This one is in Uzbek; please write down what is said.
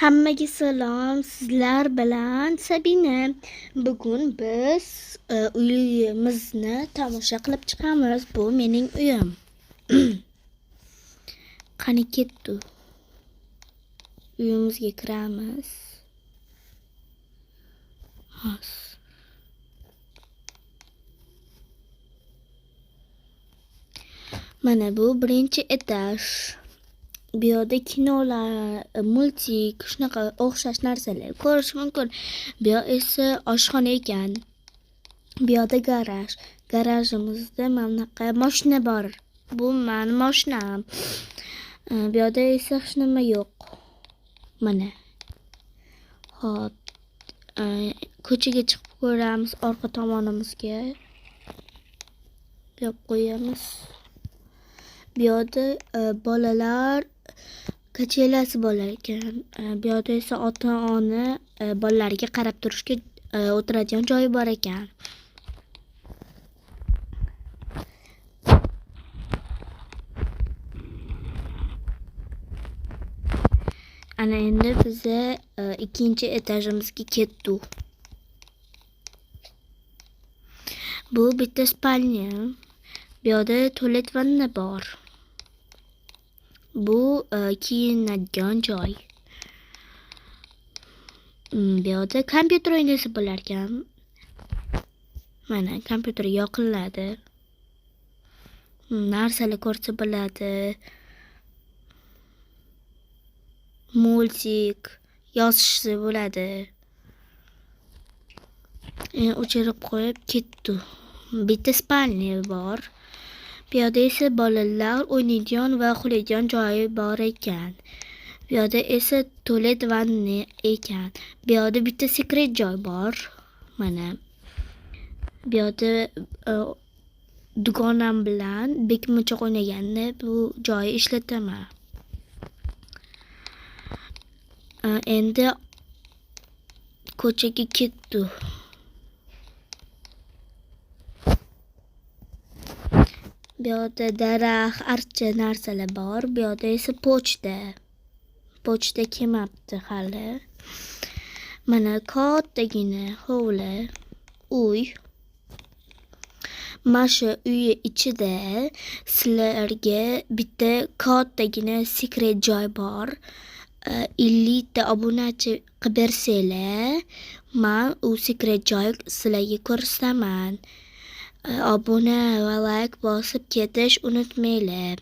Hammaga salom, sizlar bilan Sabina. Bugun biz uyimizni tomosha qilib chiqamiz. Bu mening uyim. Qani ketdi? Uyimizga kiramiz. Hozir. Mana bu birinchi etaj. Bu yoqda kinolar, multik, shunaqa o'xshash narsalar ko'rish mumkin. Bu yoq esa oshxona ekan. Bu yoqda garaj. Garajimizda mana bunaqa mashina bor. Bu mani mashinam. Bu yoqda esa hech nima yo'q. Mana. Hop. Ko'chaga chiqib ko'ramiz orqa tomonimizga. Yopib qo'yamiz. Bu yoqda bolalar kachelasi bo'lar ekan. Bu yoqda esa ota-ona bolalariga qarab turishga o'tiradigan joyi bor ekan. Ana endi biza ikkinchi etajimizga ketdik. Bu bitta spalnya. Bu yoqda tualet vanna bor. Bu kiyinadigan joy. Bu yoqda kompyuter o'ynasa bo'lar ekan. Mana kompyuter yoqiladi. Narsalar ko'rsa bo'ladi. Multik yozishsa bo'ladi. O'chirib qo'yib ketdi. Bitta spalnya bor. Bu yoqda esa bolalar o'ynaydigan va uxlaydigan joyi bor ekan. Bu yoqda esa tualet vanna ekan. Bu yoqda bitta sekret joy bor. Mana. Bu yoqda dugonam bilan bekinmachoq o'ynaganda bu joyni ishlataman. Endi ko'chaga ketdi. Bu yoqda daraxt, archa narsalar bor. Bu yoqda esa pochta. Pochta kelmabdi hali. Mana kattagina hovli, uy. Mana shu uyi ichida sizlarga bitta kattagina sekret joy bor. 50 ta obunachi qilib bersanglar, man u sekret joy sizlarga ko'rsataman. Obuna va like bosib ketish unutmanglar.